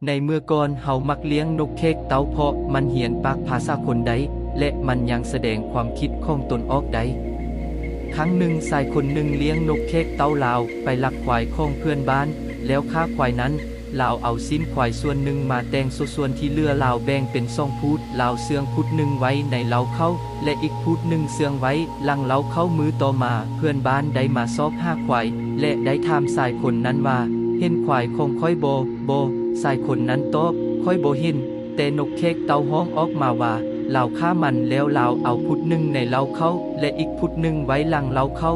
ໃນເມື່ອກ່ອນເຮົາມັກລ້ຽງນົກແຂກເຕົ້າ ເພາະມັນຮຽນປາກພາສາຄົນໄດ້ ແລະ ມັນຍັງສະແດງຄວາມຄິດຂອງຕົນອອກໄດ້. ຄັ້ງໜຶ່ງ, ຊາຍຄົນໜຶ່ງລ້ຽງນົກແຂກເຕົ້າ. ລາວໄປລັກຄວາຍຂອງເພື່ອນບ້ານ ແລ້ວຂ້າຄວາຍນັ້ນ. ລາວເອົາຊີ້ນຄວາຍສ່ວນໜຶ່ງມາແຕ່ງສົດ, ສ່ວນທີ່ເຫຼືອລາວແບ່ງເປັນສອງພູດ. ລາວເຊື່ອງພູດໜຶ່ງໄວ້ໃນເລົ້າເຂົ້າ ແລະ ອີກພູດໜຶ່ງເຊື່ອງໄວ້ຫຼັງເລົ້າເຂົ້າ. ມື້ຕໍ່ມາ, ເພື່ອນບ້ານໄດ້ມາຊອກຫາຄວາຍ ແລະ ໄດ້ຖາມຊາຍຄົນນັ້ນວ່າ, ເຫັນຄວາຍຂອງຂ້ອຍບໍ່? ບໍ່. ຊາຍຄົນນັ້ນຕອບ, ຂ້ອຍບໍ່ເຫັນ. ແຕ່ນົກແຂກເຕົ້າຮ້ອງອອກມາວ່າ ລາວຂ້າມັນແລ້ວ. ລາວເອົາພູດໜຶ່ງໃນເລົ້າເຂົ້າ ແລະ ອີກພູດໜຶ່ງໄວ້ຫຼັງເລົ້າເຂົ້າ.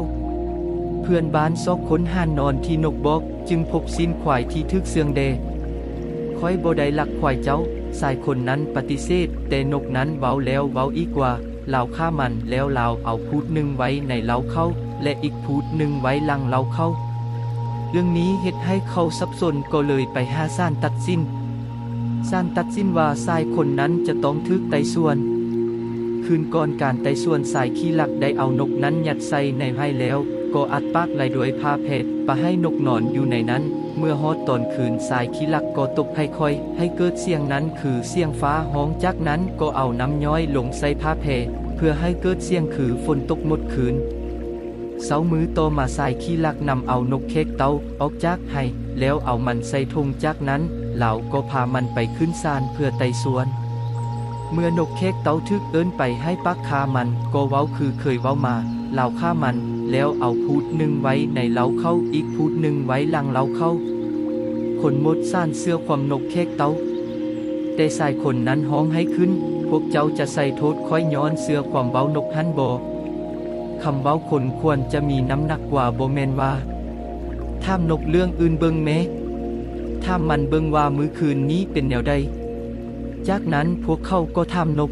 ເພື່ອນບ້ານຊອກຄົ້ນຫານອນທີ່ນົກບອກ, ຈຶ່ງພົບຊີ້ນຄວາຍທີ່ຖືກເຊື່ອງແດ່. ຂ້ອຍບໍ່ໄດ້ລັກຄວາຍເຈົ້າ, ຊາຍຄົນນັ້ນປະຕິເສດ, ແຕ່ນົກນັ້ນເວົ້າແລ້ວເວົ້າອີກວ່າ ລາວຂ້າມັນແລ້ວ. ລາວເອົາພູດໜຶ່ງໄວ້ໃນເລົ້າເຂົ້າ ແລະ ອີກພູດໜຶ່ງໄວ້ຫຼັງເລົ້າເຂົ້າ. ເລື່ອງນີ້ເຮັດໃຫ້ເຂົາສັບສົນ, ກໍເລີຍໄປຫາສານຕັດສິນ. ສານຕັດສິນວ່າຊາຍຄົນນັ້ນຈະຕ້ອງຖືກໄຕ່ສວນ. ຄືນກ່ອນການໄຕ່ສວນ, ຊາຍຂີ້ລັກໄດ້ເອົານົກນັ້ນຍັດໃສ່ໃນໄຮ່ແລ້ວ ກໍອັດປາກໄວ້ດ້ວຍຜ້າແພ ປະໃຫ້ນົກນອນຢູ່ໃນນັ້ນ. ເມື່ອຮອດຕອນຄືນ, ຊາຍຂີ້ລັກກໍຕົບໄຂ່ຄ່ອຍໃຫ້ເກີດສຽງນັ້ນຄືສຽງຟ້າຮ້ອງ. ຈາກນັ້ນກໍເອົານ້ຳຍ້ອຍລົງໃສ່ຜ້າແພ ເພື່ອໃຫ້ເກີດສຽງຄືຝົນຕົກໝົດຄືນ. ເຊົ້າມື້ຕໍ່ມາ, ຊາຍຂີ້ລັກນຳເອົານົກແຂກເຕົ້າອອກຈາກໄຮ່ ແລ້ວເອົາມັນໃສ່ຖົງ. ຈາກນັ້ນລາວກໍພາມັນໄປຂຶ້ນສານເພື່ອໄຕ່ສວນ. ເມື່ອນົກແຂກເຕົ້າຖືກເອີ້ນໄປໃຫ້ປາກຂ້າມັນ, ກໍເວົ້າຄືເຄີຍເວົ້າມາ, ລາວຂ້າມັນແລ້ວ. ເອົາພູດໜຶ່ງໄວ້ໃນເລົ້າເຂົ້າ, ອີກພູດໜຶ່ງໄວ້ຫຼັງເລົ້າເຂົ້າ. ຄົນໝົດສານເຊື່ອຄວາມນົກແຂກເຕົ້າ. ແຕ່ຊາຍຄົນນັ້ນຮ້ອງໄຫ້ຂຶ້ນ, ພວກເຈົ້າຈະໃສ່ໂທດຂ້ອຍຍ້ອນເຊື່ອຄວາມເວົ້ານົກຫັ້ນບໍ? ຄຳເວົ້າຄົນຄວນຈະມີນ້ຳໜັກກວ່າ, ບໍ່ແມ່ນວ່າ? ຖາມນົກເລື່ອງອື່ນເບິ່ງແມ້. ຖາມມັນເບິ່ງວ່າມື້ຄືນນີ້ເປັນແນວໃດ. ຈາກນັ້ນພວກເຂົາກໍຖາມນົກ.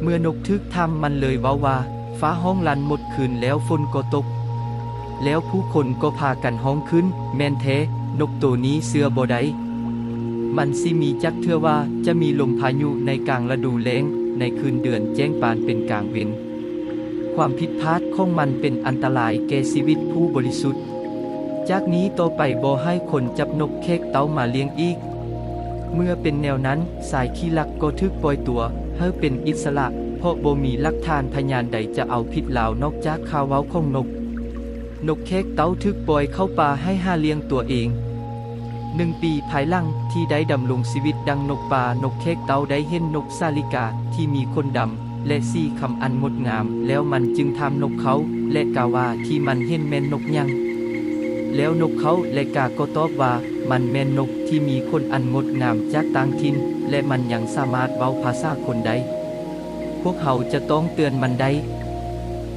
ເມື່ອນົກຖືກຖາມ, ມັນເລີຍເວົ້າວ່າ, ຟ້າຮ້ອງລັ່ນໝົດຄືນແລ້ວ, ຝົນກໍຕົກ. ແລ້ວຜູ້ຄົນກໍພາກັນຮ້ອງຂຶ້ນ, ແມ່ນແທ້, ນົກໂຕນີ້ເຊື່ອບໍ່ໄດ້. ມັນຊິມີຈັກເທື່ອວ່າຈະມີລົມພາຍຸໃນກາງລະດູແລ້ງ, ໃນຄືນເດືອນແຈ້ງປານເປັນກາງເວັນ. ຄວາມຜິດພາດຂອງມັນເປັນອັນຕະລາຍແກ່ຊີວິດຜູ້ບໍລິສຸດ. ຈາກນີ້ຕໍ່ໄປບໍ່ໃຫ້ຄົນຈັບນົກແຂກເຕົ້າມາລ້ຽງອີກ. ເມື່ອເປັນແນວນັ້ນ, ຊາຍຂີ້ລັກກໍຖືກປ່ອຍຕົວໃຫ້ເປັນອິດສະຫຼະ, ເພາະບໍ່ມີຫຼັກຖານພະຍານໃດຈະເອົາຜິດລາວນອກຈາກຄຳເວົ້າຂອງນົກ. ນົກແຂກເຕົ້າຖືກປ່ອຍເຂົ້າປ່າໃຫ້ຫາລ້ຽງຕົວເອງ. ໜຶ່ງປີພາຍຫຼັງທີ່ໄດ້ດຳລົງຊີວິດດັ່ງນົກປ່າ, ນົກແຂກເຕົ້າໄດ້ເຫັນນົກສາລິກາທີ່ມີຂົນດຳ ແລະ ສີຄຳອັນງົດງາມ, ແລ້ວມັນຈຶ່ງຖາມນົກເຂົາ ແລະ ກາວ່າທີ່ມັນເຫັນແມ່ນນົກຫຍັງ. ແລ້ວນົກເຂົາ ແລະ ກາກໍຕອບວ່າ, ມັນແມ່ນນົກທີ່ມີຂົນອັນງົດງາມຈາກຕ່າງຖິ່ນ ແລະ ມັນຍັງສາມາດເວົ້າພາສາຄົນໄດ້. ພວກເຮົາຈະຕ້ອງເຕືອນມັນໄດ້,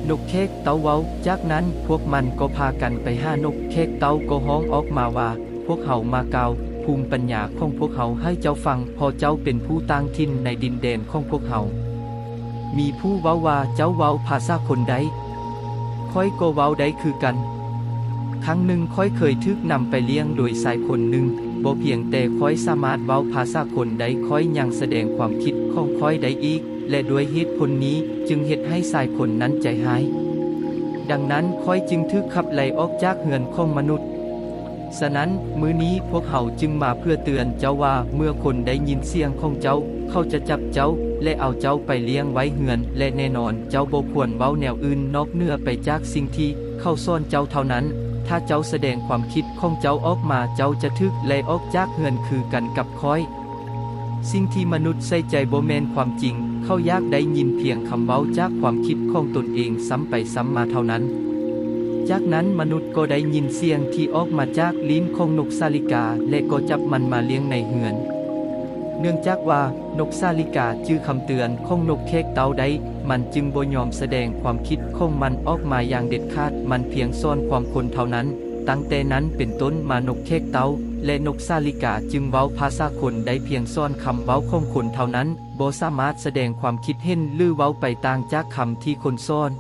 ນົກແຂກເຕົ້າເວົ້າ. ຈາກນັ້ນພວກມັນກໍພາກັນໄປຫານົກ. ແຂກເຕົ້າກໍຮ້ອງອອກມາວ່າ, ພວກເຮົາມາກ່າວພູມປັນຍາຂອງພວກເຮົາໃຫ້ເຈົ້າຟັງ, ເພາະເຈົ້າເປັນຜູ້ຕ່າງຖິ່ນໃນດິນແດນຂອງພວກເຮົາ. ມີຜູ້ເວົ້າວ່າ, ເຈົ້າເວົ້າພາສາຄົນໄດ້. ຂ້ອຍກໍເວົ້າໄດ້ຄືກັນ. ຄັ້ງໜຶ່ງຂ້ອຍເຄີຍຖືກນຳໄປລ້ຽງໂດຍຊາຍຄົນໜຶ່ງ. ບໍ່ພຽງແຕ່ຂ້ອຍສາມາດເວົ້າພາສາຄົນໄດ້, ຂ້ອຍຍັງສະແດງຄວາມຄິດຂອງຂ້ອຍໄດ້ອີກ, ແລະ ດ້ວຍເຫດຜົນນີ້ຈຶ່ງເຮັດໃຫ້ຊາຍຄົນນັ້ນໃຈຮ້າຍ. ດັ່ງນັ້ນຂ້ອຍຈຶ່ງຖືກຂັບໄລ່ອອກຈາກເຮືອນຂອງມະນຸດ. ສະນັ້ນ, ມື້ນີ້ພວກເຮົາຈຶ່ງມາເພື່ອເຕືອນເຈົ້າວ່າ, ເມື່ອຄົນໄດ້ຍິນສຽງຂອງເຈົ້າ, ເຂົາຈະຈັບເຈົ້າ ແລະ ເອົາເຈົ້າໄປລ້ຽງໄວ້ເຮືອນ, ແລະ ແນ່ນອນເຈົ້າບໍ່ຄວນເວົ້າແນວອື່ນນອກເໜືອໄປຈາກສິ່ງທີ່ເຂົາສອນເຈົ້າເທົ່ານັ້ນ. ຖ້າເຈົ້າສະແດງຄວາມຄິດຂອງເຈົ້າອອກມາ, ເຈົ້າຈະຖືກໄລ່ອອກຈາກເຮືອນຄືກັນກັບຂ້ອຍ. ສິ່ງທີ່ມະນຸດໃສ່ໃຈບໍ່ແມ່ນຄວາມຈິງ, ເຂົາຢາກໄດ້ຍິນພຽງຄຳເວົ້າຈາກຄວາມຄິດຂອງຕົນເອງຊ້ຳໄປຊ້ຳມາເທົ່ານັ້ນ. ຈາກນັ້ນມະນຸດກໍໄດ້ຍິນສຽງທີ່ອອກມາຈາກລີ້ນຂອງນົກສາລິກາ ແລະ ກໍຈັບມັນມາລ້ຽງໃນເຮືອນ. ເນື່ອງຈາກວ່ານົກສາລິກາຈື່ຄຳເຕືອນຂອງນົກແຂກເຕົ້າໄດ້, ມັນຈຶ່ງບໍ່ຍອມສະແດງຄວາມຄິດຂອງມັນອອກມາຢ່າງເດັດຂາດ, ມັນພຽງສອນຄວາມຄົນເທົ່ານັ້ນ. ຕັ້ງແຕ່ນັ້ນເປັນຕົ້ນມາ, ນົກແຂກເຕົ້າ ແລະ ນົກສາລິກາຈຶ່ງເວົ້າພາສາຄົນໄດ້ພຽງສອນຄຳເວົ້າຂອງຄົນເທົ່ານັ້ນ, ບໍ່ສາມາດສະແດງຄວາມຄິດເຫັນ ຫຼື ເວົ້າໄປຕ່າງຈາກຄຳທີ່ຄົນສອນ.